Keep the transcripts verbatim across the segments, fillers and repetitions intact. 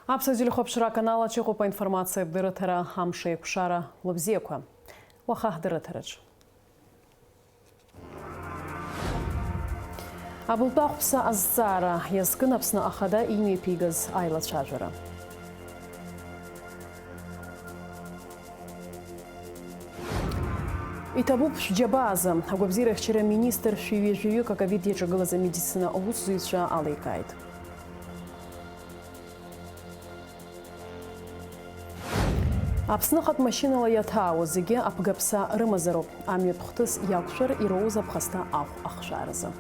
Аԥсуа телехәаԥшра аканал аҿы иҟоуп аинформациатә дырраҭара Амш еиқәшара лыбзиақәа. Уаха ҳдырраҭараҿы. Абылтәы ахәԥса азҵаара иазкын Аԥсны Ахада имҩаԥигаз аилацәажәара. Иҭабуп шәџьабаазы, агәабзиарахьчара министр шәи ҩажәаҩык аковид иаҿагылаз амедицина аусзуҩцәа аликааит. Аԥсныҟатә машьынала иаҭаауа зегьы аԥгаԥса рымазароуп, амҩатә хҭыс иақәшәар ироуз аԥхасҭа ахә ахшәааразы.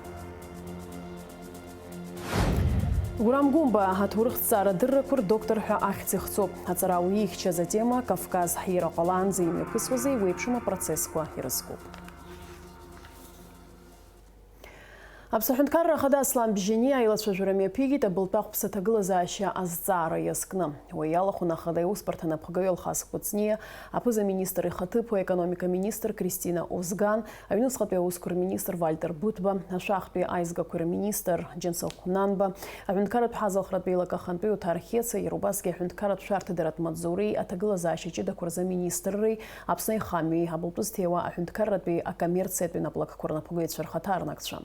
Гәырам Гәымба аҭоурыхҭҵаара дыррақәа рдоктор ҳәа ахьӡ ихҵоуп. Аҵарауаҩы ихьчаз атема Кавказ ҳира ҟалаанӡа имҩаԥысуазеи еиуеиԥшым апроцессқәа ирызкуп. Аԥсны Аҳәынҭқарра Ахада Аслан Бжьани аилацәажәара мҩаԥигеит абылтәы ахәԥса аҭагылазаашьа азҵаара иазкны. Уи иалахәын Ахада иусбарҭа анапхгаҩы Алхас Кәыҵниа, аԥыза-министр ихаҭыԥуаҩ, аекономика министр Кристина Озган, аҩнуҵҟатәи аусқәа рминистр Вальтер Быҭәба, ашәахтәи аизгақәа рминистр Џьансыхә Нанба, аҳәынҭқарратә ҳазалхратә еилак ахантәаҩы Оҭар Хьеца, иара убасгьы аҳәынҭқарратә шәарҭадаратә маҵзуреи аҭагылазаашьа ҷыдақәа рзы аминистрреи Аԥсны аихамҩеи абылтәы зҭиуа аҳәынҭқарратәи акоммерциатәи наплакқәа рнапхгаҩцәа рхаҭарнакцәа.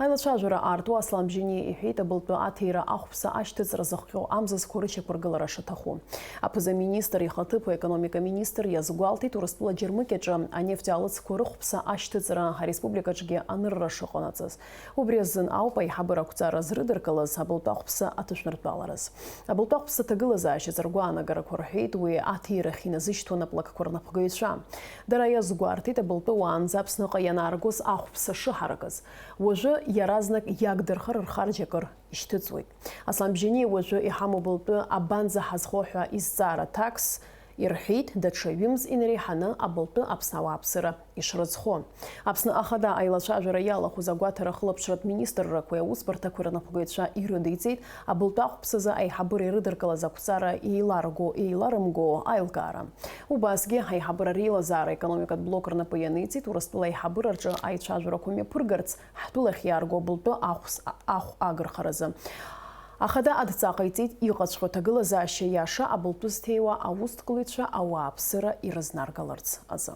Аилацәажәара аарту Аслан Бжьани иҳәеит, абылтәы аҭира ахәԥса ашьҭыҵра зыхҟьо амзызқәа рышьақәыргылара шаҭаху. Аԥыза-министр ихаҭыԥуаҩ аекономика министр иазгәалҭеит, Урыстәыла Џьармыкьаҿы анефть аалыҵқәа рыхәԥса ашьҭыҵра ареспубликаҿгьы анырра шыҟанаҵаз. Убри азын ауп аиҳабыра ақәҵара зрыдыркылаз абылтәы ахәԥса аҭышәныртәалараз. Абылтәы ахәԥса аҭагылазаашьа азы ргәаанагарақәа рҳәеит уи аҭирахь иназышьҭуа наплакқәа рнапхгаҩцәа. Дара иазгәарҭеит, абылтәы уаанӡа Аԥсныҟа ианааргоз ахәԥса шыҳаракыз. Уажәы иаразнак иагдырхар рхарџь акыр ишьҭыҵуеит. Аслан Бжьани уажәы иҳамоу абылтәы абанӡа ҳазхо ҳәа изҵаара аҭакс ирҳәеит, даҽа ҩымз инареиҳаны абылтәы Аԥсны ауааԥсыра ишрыӡхо. Аԥсны Ахада аилацәажәара иалахәыз агәаҭара ахылаԥшратә министррақәеи аусбарҭақәеи рнапхгаҩцәа ирыдиҵеит абылтәы ахәԥсазы аиҳабыра ирыдыркылаз ақәҵара еиларго, еиларымго аилкаара. Убасгьы аиҳабыра реилазаара аекономикатә блок рнапы ианиҵеит, Урыстәыла аиҳабыраҿы аицәажәарақәа мҩаԥыргарц ҳтәылахь иаарго абылтәы ахәс-, ахә агырхаразы. Ахада адҵа ҟаиҵеит, иҟаҵәҟьоу аҭагылазаашьа иаша абылтәы зҭиуа аусҭгылаҩцәа ауааԥсыра ирызнаргаларц азы.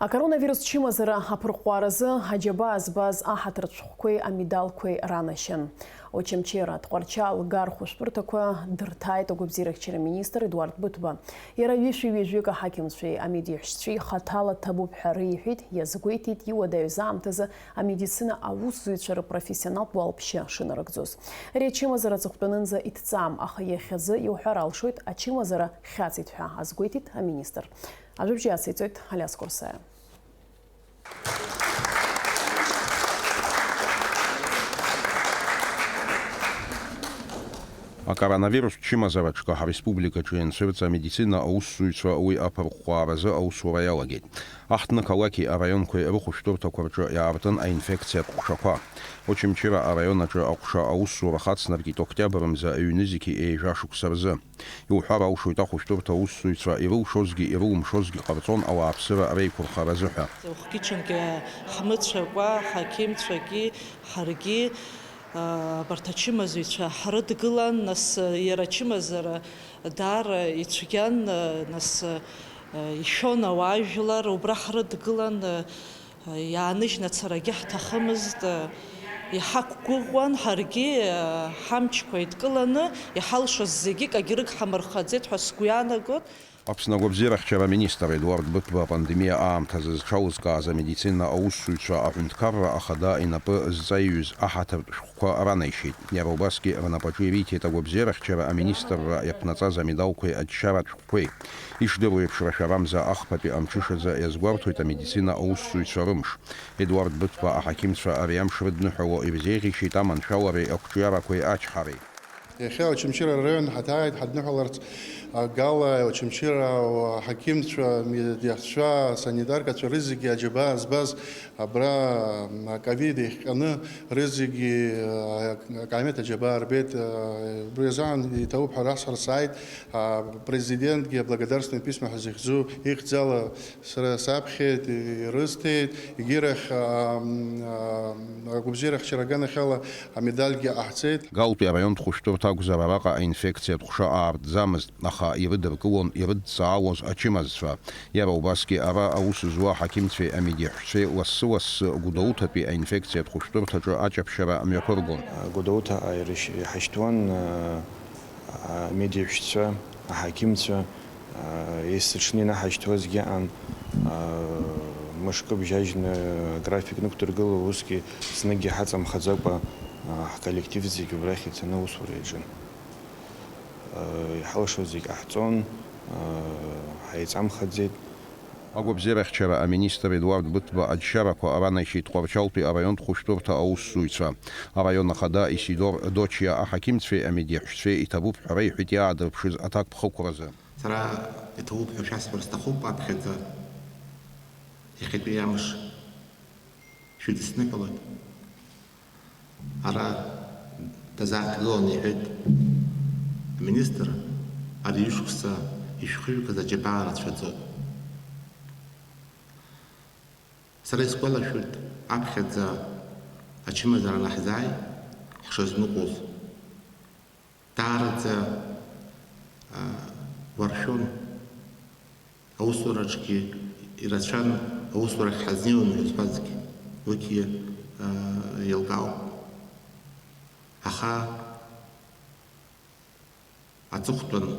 Акоронавирус чымазара аԥырҟәҟәаразы аџьабаа збаз аҳаҭыртә шәҟәқәеи амедалқәеи ранашьан. Очамчыра, Тҟәарчал, Гар хәышәтәырҭақәа дырҭааит агәабзиарахьчара министр Едуард Быҭәба. Иара ҩышәи ҩажәаҩык аҳақьымцәеи амедиаҳәшьцәеи хаҭала дҭабуп ҳәа реиҳәеит, иазгәеиҭеит иуадаҩыз аамҭазы амедицина аусзуҩцәа рыпрофессионалтә уалԥшьа шынарыгӡоз. Ари ачымазара аҵыхәтәанынӡа иҭҵаам, аха иахьазы иуҳәар алшоит, ачымазара хьаҵит ҳәа азгәеиҭеит аминистр. Ажәабжь иациҵоит Алиас Курсаиа. Акоронавирус чымазараҿы ҳареспубликаҿы ианцәырҵ амедицина аусзуҩцәа уи аԥырҟәҟәааразы аусура иалагеит. Аҳҭнықалақьи араионқәеи рыхәышәтәырҭақәа рҿы иаартын аинфекциатә ҟәшақәа. Очамчыра араион аҿы аҟәша аусзура хацнаркит октиабр мза ҩнызқьи ҩажәа шықәса рзы. Иуҳәар алшоит, ахәышәтәырҭа аусзуҩцәа ирылшозгьы ирылымшозгьы ҟарҵон ауааԥсыра реиқәырхаразы ҳәа. Уахгьы-ҽынгьы ҳмыцәакәа, ҳақьымцәагьы, ҳаргьы, а, абарҭ ачымазаҩцәа ҳрыдгылан, нас иара ачымазара даара ицәгьан, нас, а, ишәон ауаажәлар, убра ҳрыдгылан, а, Иааныжьны ацарагьы ҳҭахымызт, иҳақәгәыӷуан, ҳаргьы ҳамчқәа еидкыланы, иҳалшоз зегьы кагьрык ҳамырхаӡеит ҳәа сгәы иаанагоит. Аԥсны агәабзиарахьчара аминистр Едуард Быҭәба апандемиа аамҭазы зҽалызкааз амедицина аусзуҩцәа аҳәынҭқарра ахада инапы зҵаиҩыз аҳаҭыртә шәҟәқәа ранеишьеит. Иара убасгьы рнапаҿы ириҭеит агәабзиарахьчара аминистрра иаԥнаҵаз амедалқәеи аџьшьаратә шәҟәқәеи. Ишдыру еиԥш, рашәарамза ахԥатәи амҽышазы иазгәарҭоит амедицина аусзуҩцәа рымш. Едуард Быҭәба аҳақьымцәа ари амш рыдныҳәало ирзеиӷьеишьеит аманшәалареи ақәҿиарақәеи ачҳареи. Иахьа Очамчыра араион ҳаҭааит, ҳадныҳәаларц, а, гала Очамчыра аҳақьымцәа, амедиахцәа, асанитаркацәа рызегьы аџьабаа збаз абра, а, ковид иахҟьаны рызегьы, а, акаамеҭ аџьабаа рбеит, а, убри азыҳәан иҭабуп ҳәа расҳәар сааит, а, Президентгьы аблагодарственное письма ҳәа зыхьӡу ихьӡала Сара саԥхьеит, ирысҭеит, егьирахь, аа, м, аа, агәабзиарахьчара аганахьала амедальгьы ҟаҳҵеит. Галтәи араионтә хәышәтәырҭа акәзар, араҟа аинфекциатә ҟәша аартӡамызт, аха ирыдыркылон ирыдҵаауаз ачымазцәа. Иара убасгьы ара аус зуа аҳақьымцәеи амедиахьшәцәеи лассы-лассы Гәдоуҭатәи аинфекциатә хәышәтәырҭаҿы аҷаԥшьара мҩаԥыргон. Гәдоуҭаҟа ирышь-, иҳашьҭуан, аа, амедиахьшәцәа, аҳақьымцәа, есыҽны инаҳашьҭуазгьы ыҟан, мышкы бжьажьны аграфик нықәдыргыло, усгьы зныкгьы ҳаҵамхаӡакәа, ҳколлектив зегьы убрахь ицаны аусура иаҿын. Иҳалшоз зегь ҟаҳҵон, ҳаиҵамхаӡеит. Агәабзиарахьчара аминистр Едуард Быҭәба аџьшьарақәа ранашьеит Тҟәарчалтәи араионтә хәышәтәырҭа аусзуҩцәа. Араион ахада Исидор Дочиа аҳақьымцәеи амедиахьшәцәеи иҭабуп ҳәа реиҳәеит иаадырԥшыз аҭакԥхықәразы. Сара иҭабуп ҳәа шәасҳәар сҭахуп аԥхьаӡа, иахьатәи амш шәыдысныҳәалоит. Ара дазааҭгыланы иҳәеит аминистр, ари ҩышықәса ишәхыҩгаз аџьабаа рацәаӡоуп. Сара исгәалашәоит, аԥхьаӡа ачымазара анаҳзааи ҳшазныҟәоз. Даараӡа, а, уаршәон. Аусураҿгьы ирацәан, аусурахь ҳазнеиуан ҳәа зҳәазгьы, уигьы, а, еилкаауп. Аха аҵыхәтәан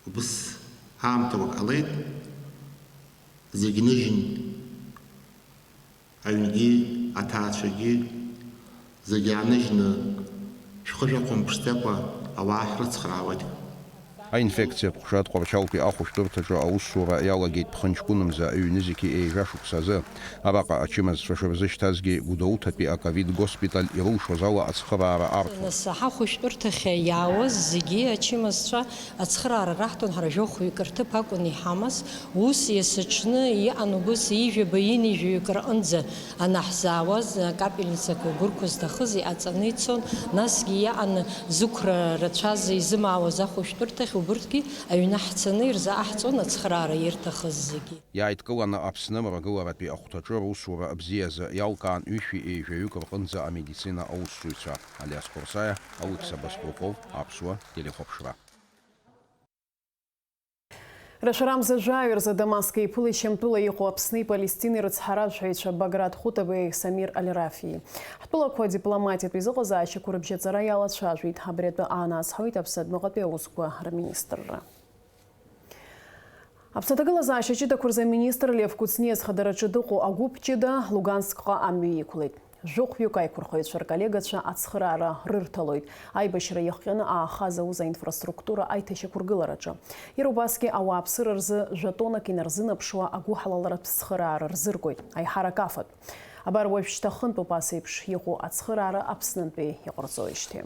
убыс аамҭақәак ҟалеит, зегь ныжьын. Аҩнгьы, аҭаацәагьы зегьы ааныжьны, шәхы шәақәымԥшӡакәа ауаа ҳрыцхраауеит. Аинфекциатә ҟәша Тҟәарчалтәи ахәышәтәырҭаҿы аусура иалагеит ԥхынҷкәынымза ҩнызқьи еижәа шықәсазы. Араҟа ачымазцәа шырзышьҭазгьы Гәдоуҭатәи аковид госпиталь ирылшоз ала ацхыраара арҭон. Нас ҳахәышәтәырҭахь иаауаз зегьы ачымазцәа ацхыраара раҳҭон, ҳара жәохәҩык рҭыԥ акәын иҳамаз. Ус иасыҽны иҟан убыс ҩажәаба ҩынҩажәаҩык рҟынӡа анаҳзаауаз, акапельницақәа гәырқәа зҭахыз иҟаҵаны ицон, насгьы иаҟан зықәра рацәаз изымаауаз ахәышәтәырҭахь, убырҭгьы аҩны ҳцаны ирзааҳҵон ацхыраара ирҭахыз зегьы. Иааидкыланы Аԥсны мрагыларатәи ахәҭаҿы русура бзиазы иалкаан ҩышәи ҩажәаҩык рҟынӡа амедицина аусзуҩцәа. Алиас Қәырсаиа, Алықьса Баструков, Аԥсуа телехәаԥшра. Рашәарамза жәаҩа рзы Дамаск иԥылеит Шьамтәыла иҟоу Аԥсни Палестинеи рыцҳаражәҳәаҩцәа Баграт Хутабеи Самир Аль-Рафии. Ҳтәылақәа адипломатиатә еизыҟазаашьақәа рыбжьаҵара иалацәажәеит. Абри атәы ааназҳауеит Аԥсны адәныҟатәи аусқәа рминистрра. Аԥсны аҭагылазаашьа ҷыдақәа рзы аминистр Лев Кәыҵниа зхадараҿы дыҟоу агәыԥ ҷыда Луганск-ҟа амҩа иқәлеит. Жәохәҩык аиқәырхаҩцәа рколлегацәа ацхыраара рырҭалоит. Аибашьра иахҟьаны аахаз аус аинфраструктура аиҭашьақәыргылараҿы. Иара убасгьы ауааԥсыра рзы жәа-тоннак инарзынаԥшуа агәыҳалалратә цхыраара рзыргоит. Аиҳарак афатә. Абар уажәшьҭа хынтәоуп ас еиԥш иҟоу ацхыраара Аԥснынтәи иҟарҵоижьҭеи.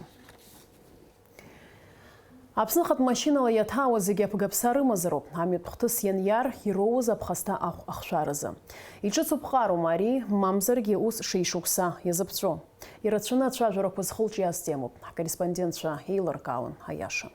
Аԥсны ахатә машьынала иаҭаауа зегьы абгаԥса рымазароуп, амҩатә хҭыс ианиар, ироуз аԥхасҭа ахә ахшәаразы. Иҿыцуп ҟарума ари, мамзаргьы ус шеишықәса иазыԥҵәо? Ирацәаны ацәажәарақәа зхылҿиааз темоуп, ҳкорреспондентцәа еилыркаауан аиаша.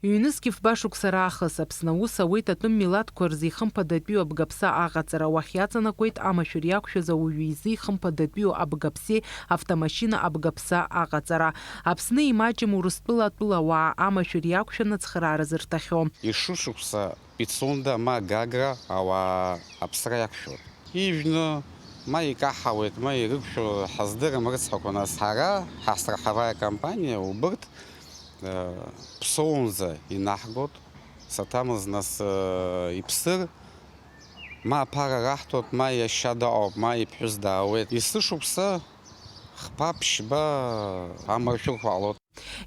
Ҩнызқь фба шықәса раахыс Аԥсны аус ауеит атәым милаҭқәа рзы ихымԥадатәиу абгаԥса аҟаҵара, уахь иаҵанакуеит амашәыр иақәшәаз ауаҩы изы ихымԥадатәиу абгаԥсеи автомашьына абгаԥса аҟаҵара. Аԥсны имаҷым Урыстәыла атәылауаа амашәыр иақәшәаны ацхыраара зырҭахьоу. Ишышықәса Пицунда ма Гагра ауаа аԥсра иақәшәоит. Ижәны ма икаҳауеит, ма ирықәшәо ҳаздырам рыцҳақәа, нас ҳара, ҳасра ҳавариакомпаниа, убырҭ, э, ԥсоунӡа инаҳгоит, саҭамыз, нас, э, иԥсыр, ма аԥара раҳҭоит, ма иашьа дыҟоуп, ма иԥҳәыс даауеит. Есышықәса хԥа-ԥшьба амаршәырқәа ҟалоит.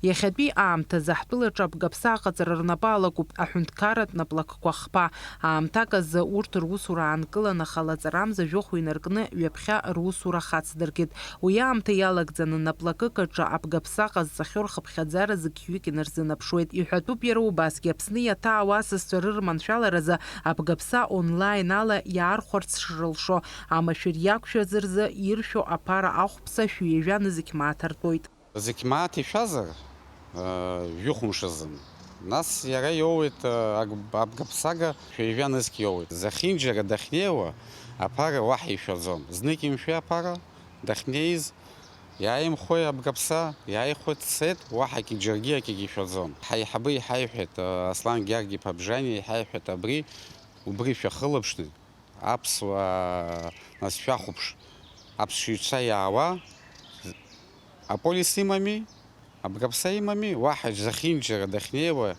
Иахьатәи аамҭазы ҳтәылаҿы абгаԥса аҟаҵара рнапы алакуп аҳәынҭқарратә наплакқәа хԥа. Аамҭак азы урҭ русура аанкылан, аха лаҵарамза жәохә инаркны ҩаԥхьа русура хацдыркит. Уи аамҭа иалагӡаны наплакык аҿы абгаԥса ҟазҵахьоу рхыԥхьаӡара зқьҩык инарзынаԥшуеит. Иҳәатәуп иара убасгьы Аԥсны иаҭаау асасцәа рырманшәаларазы абгаԥса онлайн ала иаархәарц шрылшо, амашәыр иақәшәаз рзы иршәо аԥара ахәԥса шәи ҩажәа нызқь мааҭ артәоит. Зықь мааҭ ишәазар, э, жәохә мшазын. Нас иара иоуеит, э, аг-, абгаԥсага шәи ҩажәа нызқь иоуеит. Зехьынџьара дахьнеиуа аԥара уаҳа ишәаӡом. Знык имшәеи аԥара, дахьнеиз, иааимхәеи абгаԥса, иааихәеит, дцеит, уаҳагьы џьаргьы акгьы ишәаӡом. Ҳаиҳабы иҳаиҳәеит, э, Аслан Гьаргь-иԥа Бжаниа иҳаиҳәеит, абри, убри шәахылаԥшны, аԥсуаа, нас шәахәаԥш, аԥсшьаҩцәа иаауа, аполис имами, абгаԥса имами, уаҳа зехьынџьара дахьнеиуа,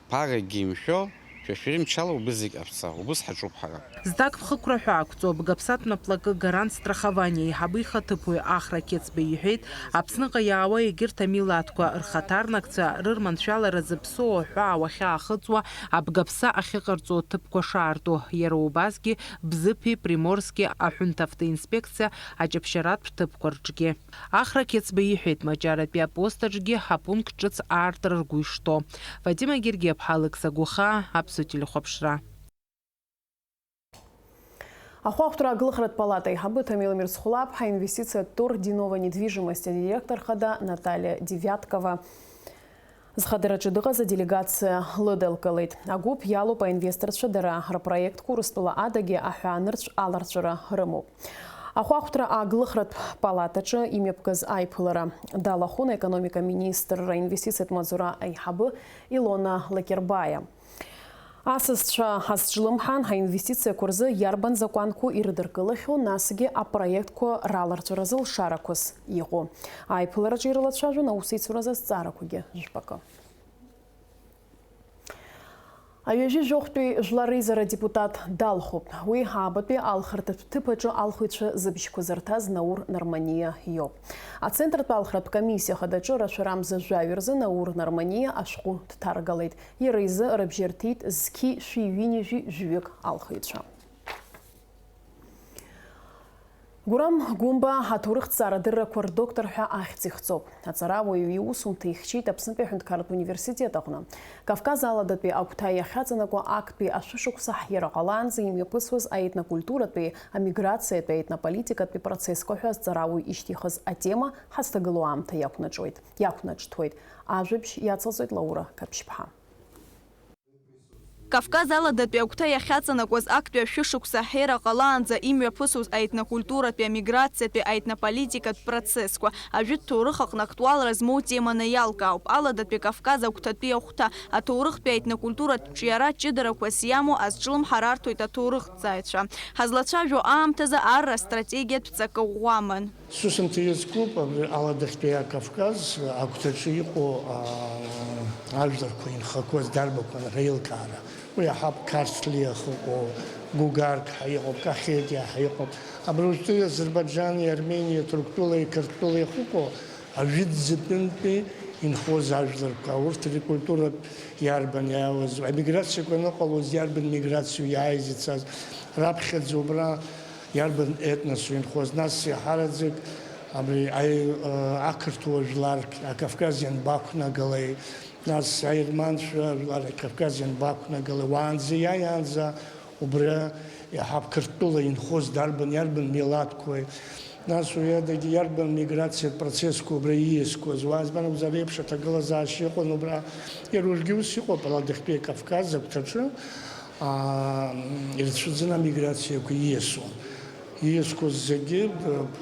ԥарагьы имшәо, шәа шәымчала убыс зегь ҟашәҵа, убыс ҳаҿуп ҳара. Зҭакԥхықәра ҳәа ақәҵоу абгаԥсатә наплакы Гарант страхование аиҳабы ихаҭыԥуаҩ Ахра Қьецба иҳәеит, Аԥсныҟа иаауа егьырҭ амилаҭқәа рхаҭарнакцәа рырманшәалара зыԥсоу аҳәаа уахьаахыҵуа абгаԥса ахьыҟарҵо аҭыԥқәа шаарту, иара убасгьы Бзыԥи Приморски аҳәынҭавтоинспекциа аҷаԥшьаратә ҭыԥқәа рҿгьы. Ахра Қьецба иҳәеит, Маҷаратәи апост аҿгьы апункт ҿыц аартра ргәы ишҭоу. Фатима Гергиаԥҳа, Алықьса Гәыхаа, Аԥсуа телехәаԥшра. Ахәаахәҭра аглыхратә палата аиҳабы Ҭамел Мирзхәлаԥҳа, аинвестициатә тур Динова недвижимость адиректор хада Наталиа Девяткова зхадараҿы дыҟаз аделегациа лыдылкылеит. Агәыԥ иалоуп аинвесторцәа, дара рпроектқәа Урыстәыла адагьы аҳәаанырцә аларҵәара рымоуп. Ахәаахәҭра аглыхратә палатаҿы имҩаԥгаз аиԥылара далахәын аекономика министрра аинвестициатә маҵзура аиҳабы Илона Лакербаиа. Асасцәа азҿлымҳан, аинвестициақәа рзы иарбан закәанқәоу ирыдыркылахьоу, насгьы апроектқәа раларҵәаразы лшарақәас иҟоу. Аиԥылараҿы ирылацәажәон аусеицуразы азҵаарақәагьы жәпакы. Аҩажәи жәохәтәи жәлар реизара адепутат далхуп. Уи аабатәи алхырҭатә ҭыԥ аҿы алхыҩцәа зыбжьқәа зырҭаз Наур Нарманиа иоуп. Ацентртә алхратә комиссиа хадаҿы рашәарамза жәаҩа рзы Наур Нарманиа ашәҟәы дҭаргалеит. Иара изы рыбжьы рҭеит зқьи шәи ҩынҩажәи жәаҩык алхыҩцәа. Гурам Гәымба аҭоурыхҭҵаара адыррақәа рдоктор ҳәа ахьӡ ихҵоуп. Аҵарауаҩ иусумҭа ихьчеит Аԥснытәи аҳәынҭқарратә университет аҟны. Кавказ аладатәи агәҭа иахьаҵанакуа актәи ашәышықәса ҳиара ҟалаанӡа имҩаԥысуаз аетнокультуратәи амиграциатәи аетнополитикатәи процессқәа ҳәа азҵарауаҩ ишьҭихыз атема ҳазҭагылоу аамҭа иақәнаҿуеит, иақәнаҿҭуеит. Ажәабжь иацылҵоит Лаура Қаԥшьԥҳа. Кавказ аладатәи агәҭа иахьаҵанакуаз актәи ашәышықәса ҳера ҟалаанӡа имҩаԥысуаз аетнокультуратәи амиграциатәи аетнополитикатә процессқәа ажәытә ҭоурых аҟны актуалра змоу теманы иалкаауп. Аладатәи Кавказ агәҭатәи ахәҭа, аҭоурыхтәи аетнокультуратә ҿиара ҷыдарақәас иамоу азҿлымҳара арҭоит аҭоурыхҭҵааҩцәа. Ҳазлацәажәо аамҭазы арра астратегиатә ҵакы ӷәӷәаман. Сусумҭа иазкуп абри аладахьтәи Кавказ агәҭаҿы иҟоу, аа, ажәларқәа инхақәаз дарбақәан реилкаара. Уи иаҳауп Қарсҭлиа ҳәа иҟоу, Гугарк ҳәа иҟоуп, Кахетиа ҳәа иҟоуп. Абри уажәтәи Азербаиџьани, Армениеи, Ҭырқәтәылеи, Қырҭтәылеи ҳәа иҟоу ажәытәӡатәынтәи инхоз ажәларқәа, урҭ ркультуратә иарбан иааиуаз, амиграциақәа аныҟалоз иарбан миграциоу иааиз ицаз, раԥхьаӡа убра иарбан етносу инхоз, нас иаҳараӡак абри аи-, ақырҭуа жәлар, акавказиан бақәнагалеи, нас аерманцәа жәлар акавказиан бақәнагалеи, уаанӡа иааиаанӡа убра иаҳа Қырҭтәыла инхоз дарбан, иарбан милаҭқәеи, нас уи адагьы иарбан миграциатә процессқәа убра ииасқәаз, уа, избан акәзар, еиԥш аҭагылазаашьа иҟан убра, иара уажәгьы ус иҟоуп, аладахьтәи Кавказ агәҭаҿы, аа, ирцәыӡын амиграциақәа ииасуан. Ииасқәаз зегьы,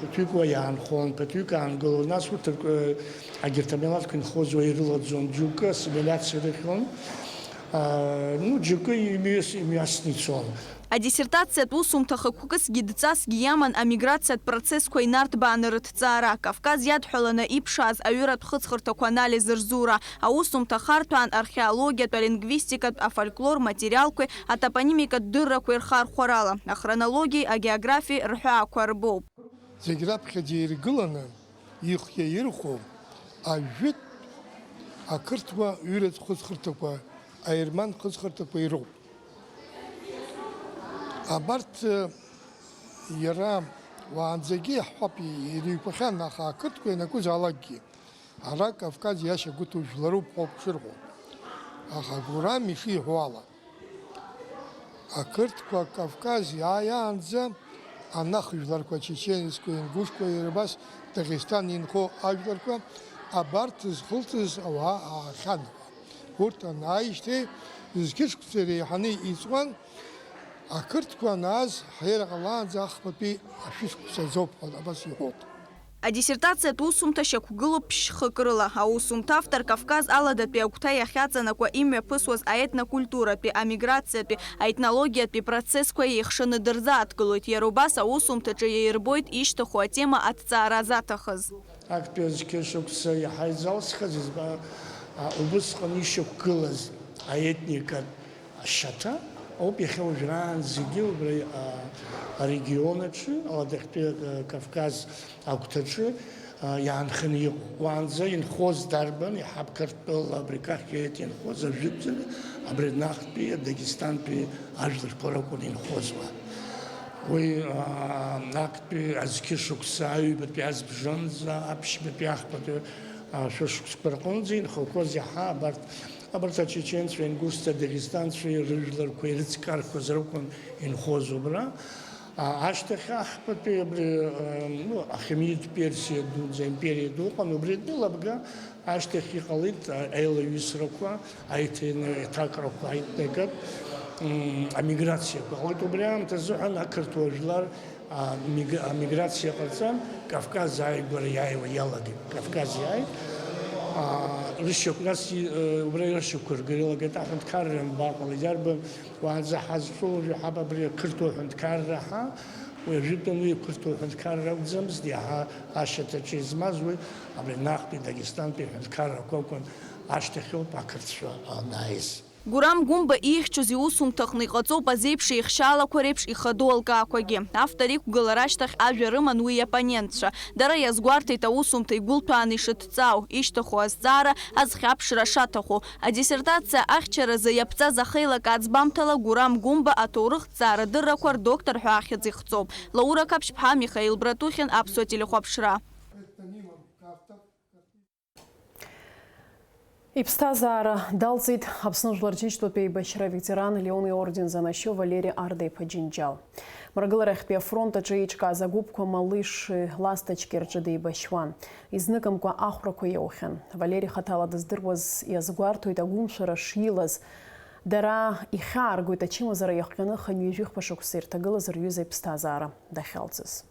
ԥыҭҩык уа иаанхон, ԥыҭҩык аангылон, нас урҭ рк-, егьырҭ амилаҭқәа инхоз уа ирылаӡон, џьоукы ассимилиациа рыхьуан, аа, ну, џьоукы имҩас-, имҩасны ицон. Адиссертациатә усумҭа хықәкысгьы дҵасгьы иаман амиграциатә процессқәа инарҭбааны рыҭҵаара, Кавказ иадҳәаланы иԥшааз аҩыратә хыҵхырҭақәа анализ рзура, аусумҭа харҭәаан археологиатә, алингвистикатә, афольклор материалқәеи атопонимикатә дыррақәеи рхархәарала, ахронологиеи агеографиеи рҳәаақәа рбоуп. Зегь раԥхьаӡа иргыланы ихиаирхәо ажәытә Ақырҭуа ҩыратә хыҵхырҭақәа, аерман хыҵхырҭақәа ирыхәп. Абарҭ, э, иара уаанӡагьы иаҳҳәап, ирыҩқәахьан, аха ақырҭқәа ианакәызаалакгьы, ара Кавказ иашьагәыҭоу жәларуп ҳәоуп шырҳәо. Аха Гурам ишиҳәо ала, ақырҭқәа Кавказ иааиаанӡа анахь жәларқәа, чеченецқәа, ингушқәа, иара убас Дагестан инхо ажәларқәа, абарҭ зхылҵыз ауаа аахьан. Урҭ анааижьҭеи зқьышықәса иреиҳаны иҵуан, ақырҭқәа анааз ҳаира ҟалаанӡа ахԥатәи ашәышықәса азоуп ҳәа абас иҳәоит. Адиссертациатә усумҭа шьақәгылоуп ԥшь-хык рыла. Аусумҭа автор Кавказ аладатәи агәҭа иахьаҵанакуа имҩаԥысуаз аетнокультуратәи, амиграциатәи, аетнологиатәи процессқәа еихшаны дырзааҭгылоит. Иара убас аусумҭаҿы иаирбоит ишьҭыху атема аҭҵаара заҭахыз. Актәи азқьышықәса иаҳа изалсхыз, избан, а, убысҟан ишьақәгылаз аетникатә ашьаҭа ауп иахьа уажәраан зегьы убри, а, арегион аҿы, Аладахьтәи, а, Кавказ агәҭаҿы, а, иаанханы иҟоу. Уаанӡа инхоз дарбан, иаҳа Қырҭтәыла абри Кахиеит инхоз ажәытәӡаны, абри Наҟтәи, Дагестантәи ажәларқәа ракәын инхоз уа. Уи, а, актәи азқьышықәса аҩбатәи азбжанӡа, аԥшьбатәи ахԥатәи, а, шәышықәсқәа рҟынӡа инхақәоз иаҳа абарҭ, абарҭ ачеченцәа, ингушцәа, дагестанцәа рыжәларқәа ирыцкарқәаз ракәын инхоз убра. А, ашьҭахь ахԥатәи абри, а, ну, ахемиитә Персиа дуӡӡа, империа ду ыҟан, убри атәы лабга ашьҭахь иҟалеит, а, аилаҩысрақәа, аиҭин-, аиҭакрақәа, аитнекатә, м, амиграциақәа ҟалеит. Убри аамҭазыҳәан ақырҭуа жәлар, а, миг-, амиграциа ҟарҵан, Кавказ ааигәара иааиуа иалагеит. Кавказ иааит. А, рышьақә-, нас и-, э, убра ирышьақәыргар иалагеит. Аҳәынҭқарра анбаҟалеи? Иарбан уаанӡа ҳазҿу уажәы ҳаб абри ақырҭуа ҳәынҭқарра ҳа, уи ажәытәан уи ақырҭуа ҳәынҭқарра акәӡамызт, иаҳа ашьаҭаҿы измаз уи абри Наҟтәи Дагестантәи аҳәынҭқаррақәа акәын, ашьҭахьоуп ақырҭцәа анааиз. Гурам Гәымба ихьчоз иусумҭаҟны иҟаҵоуп азеиԥш еихшьаалақәа реиԥш ихадоу алкаақәагьы. Автор иқәгылара ашьҭахь ажәа рыман уи иоппонентцәа. Дара иазгәарҭеит аусумҭа игәылҭәааны ишыҭҵаау, ишьҭыху азҵаара, азхьаԥшра шаҭаху. Адиссертациа ахьчаразы иаԥҵаз ахеилак аӡбамҭала Гурам Гәымба аҭоурыхҭҵаарадыррақәа рдоктор ҳәа ахьӡ ихҵоуп. Лаура Қаԥшьԥҳа, Михаил Братухин, Аԥсуа телехәаԥшра. Иԥсҭазаара далҵит Аԥсны Жәлар Џьынџьтәылатә еибашьра аветеран, Леон иорден занашьоу Валери Арда-иԥа Џьынџьал. Мрагыларахьтәи афронт аҿы еиҿкааз агәыԥқәа Малыши Ласточки рҿы деибашьуан. Изныкымкәа ахәрақәа иоухьан. Валери хаҭала дыздыруаз иазгәарҭоит, агәымшәара шилаз. Дара ихьааргоит ачымазара иахҟьаны хынҩажәи хԥа шықәса ирҭагылаз рҩыза иԥсҭазаара дахьалҵыз.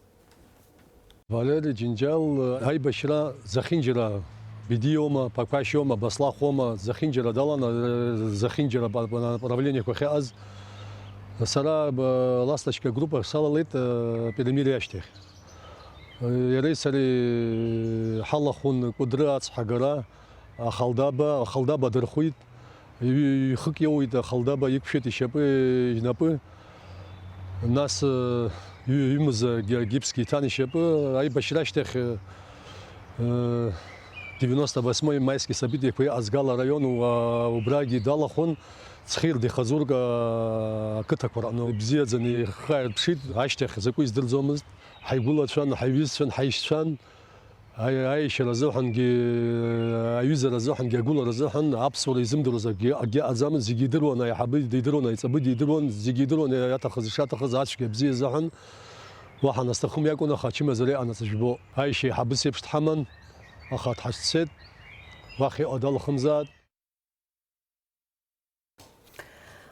Валери Џьынџьал аибашьра зехьынџьара Бедиоума, Ԥақәашьоума, Баслахәоума, зехьынџьара далан, зехьынџьара ба-, ба-, направлениақәа ахьыҟаз. Сара, ба-, Ласточка агруппа салалеит, э, Пирмир иашьҭахь. Э, иареи сареи ҳалахәын Кәыдры ацҳагара, Ахалдаба, Ахалдаба дырхәит. Ҩ-, ҩ-, хык иоуит, Ахалдаба иқәшәеит ишьапы, инапы. Нас, э, ҩ-, ҩымз ги-, гипсгьы иҭан ишьапы. Аибашьра ашьҭахь, э, э, девяносто восьмой Майски событиақәа иҟазгала араион уа-, убрагьы далахәын. Цхирд ихазурк, а, ақыҭақәа рҟны ибзиаӡаны ихы ааирԥшит. Ашьҭахь закәу издырӡомызт. Ҳаигәылацәан, ҳаиҩызцәан, ҳаишьцәан. Аи-, аиашьара азыҳәангьы, аҩызара азыҳәангьы, агәылара азыҳәан аԥсуара изымдыруаз акгьы, акгьы ыҟаӡамызт, зегьы идыруан, аиҳабы дидыруан, аиҵбы дидыруан, зегьы идыруан, иаҭахыз ишаҭахыз, ацәгьа абзиа азыҳәан, уаҳа анасҭахым иакәын, аха ачымазара иҟанаҵ жәбо. Аишьа еиҳабыс еиԥш дҳаман, аха дҳацәцеит, уахь иҟоу далахымзаат.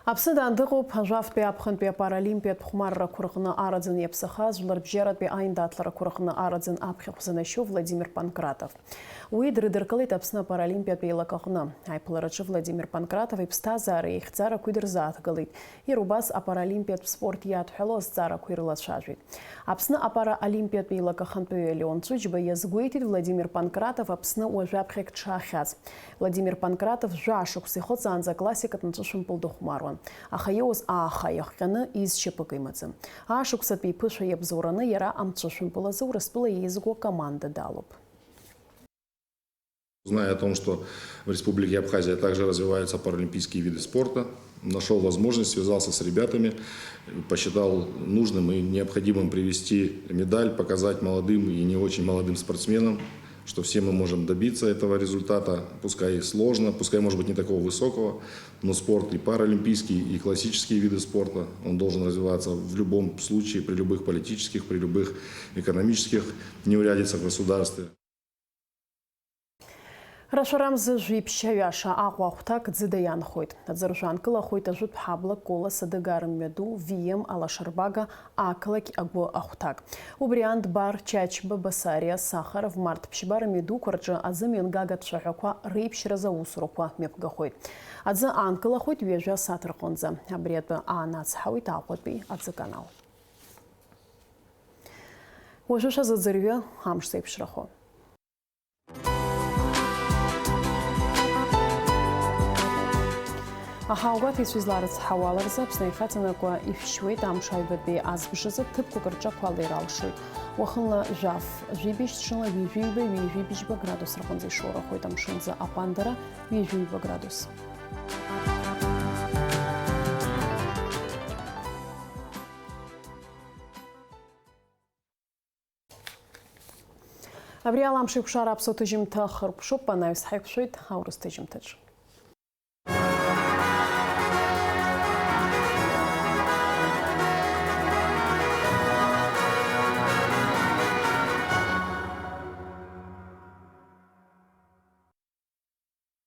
Аԥсны даандыҟоуп ажәафтәи аԥхынтәи апаралимпиатә хәмаррақәа рҟны араӡын иаԥсахаз, жәларбжьаратәи аиндаҭларақәа рҟны араӡын аԥхьахә занашьоу Владимир Панкратов. Уи дрыдыркылеит Аԥсны апаралимпиатә еилакаҟны. Аиԥылараҿы Владимир Панкратов иԥсҭазаареи ихьӡарақәеи дырзааҭгылеит. Иара убас апаралимпиатә спорт иадҳәалоу азҵаарақәа ирылацәажәеит. Аԥсны апараолимпиатә еилак ахантәаҩы Леон Ҵәыџьба иазгәеиҭеит Владимир Панкратов Аԥсны уажәаԥхьагь дшаахьаз. Владимир Панкратов жәа-шықәса ихыҵаанӡа аклассикатә мҵәышәымпыл дыхәмаруан. Аха иоуз ааха иахҟьаны изшьапык имаӡам. Аашықәсатәи иԥышәа иабзоураны иара амҵәышәымпыл азы Урыстәыла еизго акоманда далоуп. Зная о том, что в Республике Абхазия также развиваются паралимпийские виды спорта, нашёл возможность, связался с ребятами, посчитал нужным и необходимым привезти медаль, показать молодым и не очень молодым спортсменам, что все мы можем добиться этого результата, пускай и сложно, пускай, может быть, не такого высокого, но спорт и паралимпийский, и классические виды спорта, он должен развиваться в любом случае, при любых политических, при любых экономических неурядицах в государстве. Рашәарамза жәиԥшь аҩаша Аҟәа ахәҭак ӡыда иаанхоит. Аӡыржәа анкылахоит ажәытә ҳабла Кола Садыгаа рымҩаду В М алашарбага ақалақь агәы ахәҭак. Убри аан Дбар, Чачба, Басариа, Сахаров, Март ԥшьба рымҩадуқәа рҿы аӡы мҩангага цәаҳәақәа реиԥшьразы аусурақәа мҩаԥгахоит. Аӡы аанкылахоит ҩажәа асааҭ рҟынӡа. Абри атәы аанацҳауеит Аҟәатәи аӡыканал. Уажәы шәазыӡырҩы амш зеиԥшрахо. Аҳауагәаҭаҩцәа изларыцҳауа ала рзы Аԥсны аихаҵанакуа ишәшьуеит, амш аҩбатәи азбжазы ҭыԥқәак рҿы ақәала иралшоит. Уахынла жәаф, жәибжь, ҽынла ҩажәиҩба, ҩажәибжьба градус рҟынӡа ишоурахоит, амшынӡы аҟәандара ҩажәиҩба градус. Абри ала амш еиқәшара аԥсуа ҭыжьымҭа хыркәшоуп, анаҩс ҳаиқәшәоит аурыс ҭыжьымҭаҿ.